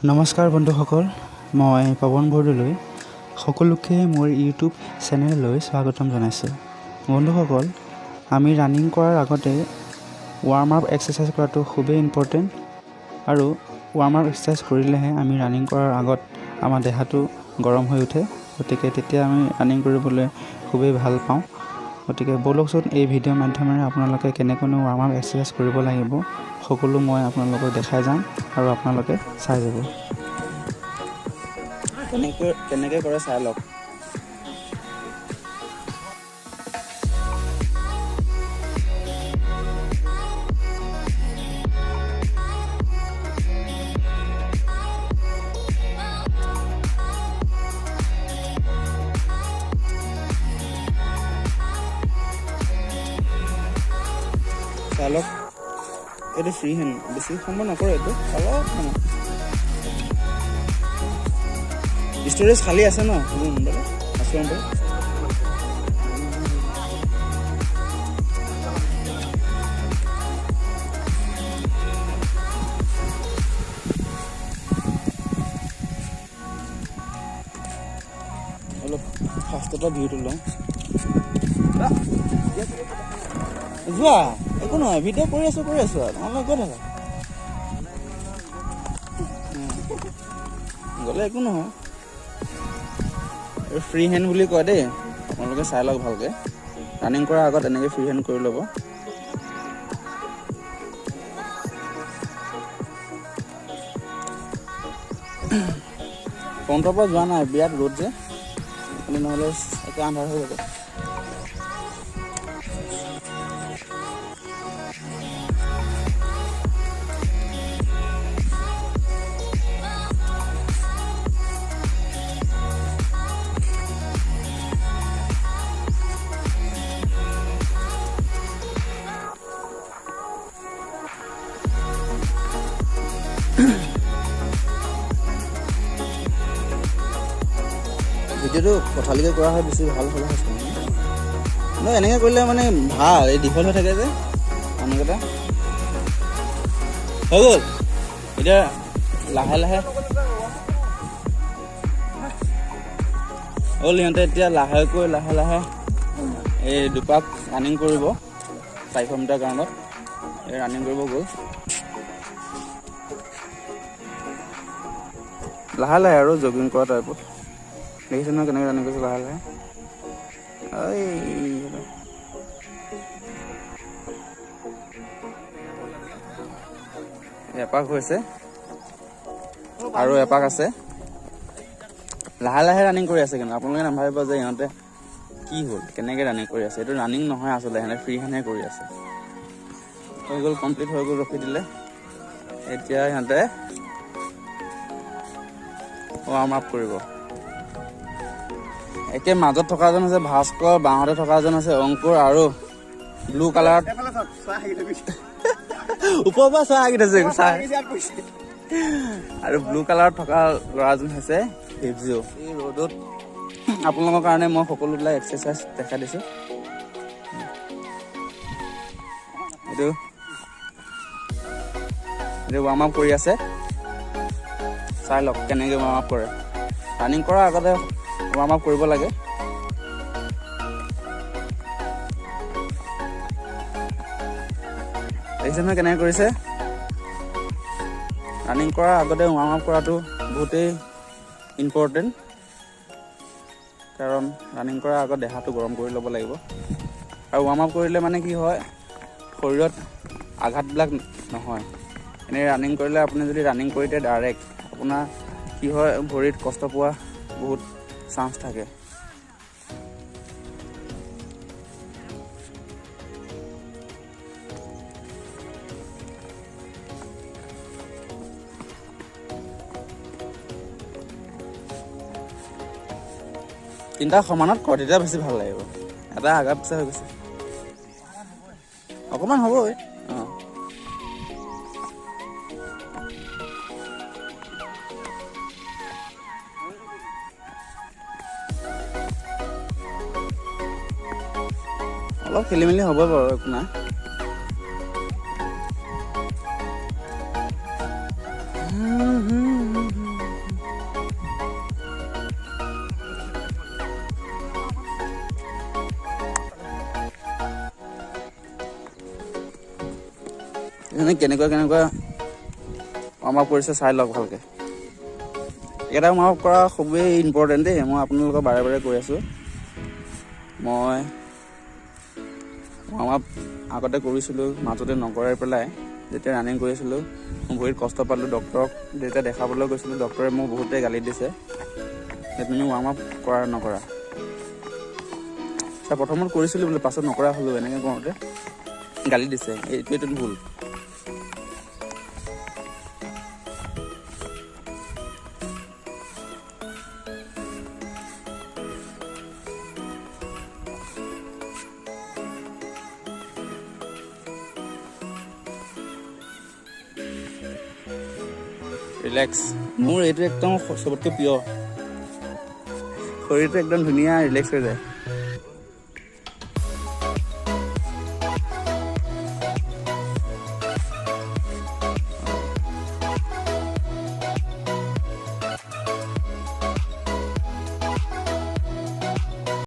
নমস্কাৰ বন্ধুসকল, মই পৱন বৰদলৈ সকলোকে মোৰ ইউটিউব চেনেললৈ স্বাগতম জনাইছোঁ। বন্ধুসকল, আমি ৰানিং কৰাৰ আগতে ৱাৰ্ম আপ এক্সাৰচাইজ কৰাটো খুবেই ইম্পৰ্টেণ্ট আৰু ৱাৰ্ম আপ এক্সাৰচাইজ কৰিলেহে আমি ৰানিং কৰাৰ আগত আমাৰ দেহাটো গৰম হৈ উঠে। গতিকে তেতিয়া আমি ৰানিং কৰিবলৈ খুবেই ভাল পাওঁ। গতিকে ব'লকচোন, এই ভিডিঅ'ৰ মাধ্যমেৰে আপোনালোকে কেনেকৈনো ৱাৰ্ম আপ এক্সাৰচাইজ কৰিব লাগিব, সকলো মই আপোনালোকক দেখাই যাম আৰু আপোনালোকে চাই যাব। কেনেকৈ কেনেকৈ কৰে চাই লওক। চাই লওক, এইটো ফ্ৰী হেণ্ড, বেছি সময় নকৰে এইটো, অলপ সময়। ষ্ট'ৰেজ খালী আছে ন মোবাইলত? আছে মোবাইল। অলপ ফাৰ্ষ্টৰ ভিউটো লওঁ। যোৱা, একো নহয়, ভিডিঅ' কৰি আছো, কৰি আছো আৰু তোমালোকে গৈ থাকা। গ'লে একো নহয়। এই ফ্ৰী হেণ্ড বুলি কয় দেই, আপোনালোকে চাই লওক ভালকে। ৰানিং কৰাৰ আগত এনেকৈ ফ্ৰী হেণ্ড কৰি ল'ব। ফ্ৰণ্টৰ পৰা যোৱা নাই, বিৰাট ৰ'দ যে সেইকাৰণে, নহ'লে একে আন্ধাৰ হৈ যাব। ভিডিঅ'টো পথালিকৈ কৰা হয়, বেছি ভাল হ'লে হৈছে মানে। এনেকৈ কৰিলে মানে ভাল, এই দীঘল হৈ থাকে যে মানুহকেইটা। হৈ গ'ল, এতিয়া লাহে লাহে হ'ল। সিহঁতে এতিয়া লাহেকৈ লাহে লাহে এই দুপাক ৰানিং কৰিব 400 মিটাৰ গ্ৰাউণ্ডত। এই ৰানিং কৰিব গ'ল লাহে লাহে আৰু জগিং কৰা টাইপত। দেখিছে নহয় কেনেকৈ ৰানিং কৰিছে লাহে লাহে। এই এপাক হৈছে আৰু এপাক আছে। লাহে লাহে ৰানিং কৰি আছে, কিন্তু আপোনালোকে নাভাবিব যে ইহঁতে কি হ'ল, কেনেকৈ ৰানিং কৰি আছে। এইটো ৰানিং নহয় আচলতে, সিহঁতে ফ্ৰী হেণ্ডহে কৰি আছে। হৈ গ'ল, কমপ্লিট হৈ গ'ল, ৰখি দিলে। এতিয়া সিহঁতে ৱাৰ্ম আপ কৰিব। একে মাজত থকাজন হৈছে ভাস্কৰ, বাওঁতে থকাজন হৈছে অংকুৰ আৰু ব্লু কালাৰত ওপৰৰ পৰা চাই আগি থৈছে চাই আৰু ব্লু কালাৰত থকা ল'ৰাজন হৈছে হিপজিঅ'। এই ৰ'দত আপোনালোকৰ কাৰণে মই সকলোবিলাক এক্সাৰচাইজ দেখাই দিছোঁ। এইটো ৱাৰ্ম আপ কৰি আছে, চাই লওক কেনেকৈ ৱাৰ্ম আপ কৰে। ৰানিং কৰাৰ আগতে ৱাৰ্ম আপ কৰিব লাগে। দেখিছে নহয় কেনেকৈ কৰিছে? ৰানিং কৰাৰ আগতে ৱাৰ্ম আপ কৰাটো বহুতেই ইম্পৰ্টেণ্ট, কাৰণ ৰানিং কৰাৰ আগত দেহাটো গৰম কৰি ল'ব লাগিব। আৰু ৱাৰ্ম আপ কৰিলে মানে কি হয়, শৰীৰত আঘাতবিলাক নহয়। এনেই ৰানিং কৰিলে আপুনি যদি ৰানিং কৰি দিয়ে ডাইৰেক্ট, আপোনাৰ কি হয়, ভৰিত কষ্ট পোৱা বহুত চান্স থাকে। তিনিটা সমানত কৰ, তেতিয়া বেছি ভাল লাগিব। এটা আগা পিছা হৈ গৈছে, অকণমান হ'বই। অঁ, অলপ খেলি মেলি হ'ব বাৰু, একো নাই। এনে কেনেকুৱা কেনেকুৱা ৱাৰ্ম আপ কৰিছে চাই লওক ভালকৈ। এইকেইটা ৱাৰ্ম আপ কৰা খুবেই ইম্পৰ্টেণ্ট দেই, মই আপোনালোকক বাৰে বাৰে কৈ আছোঁ। মই ৱাৰ্ম আপ আগতে কৰিছিলোঁ, মাজতে নকৰাই পেলাই যেতিয়া ৰানিং কৰিছিলোঁ মোৰ ভৰিত কষ্ট পালোঁ। ডক্টৰক যেতিয়া দেখাবলৈ গৈছিলোঁ, ডক্টৰে মোক বহুতেই গালি দিছে যে তুমি ৱাৰ্ম আপ কৰা নকৰা। প্ৰথমত কৰিছিলোঁ বোলে, পাছত নকৰা হ'লোঁ, এনেকৈ কৰোঁতে গালি দিছে। এইটোৱেতো ভুল। ৰিলেক্স, মোৰ এইটো একদম চবতকৈ প্ৰিয়। শৰীৰটো একদম ধুনীয়া ৰিলেক্স হৈ যায়।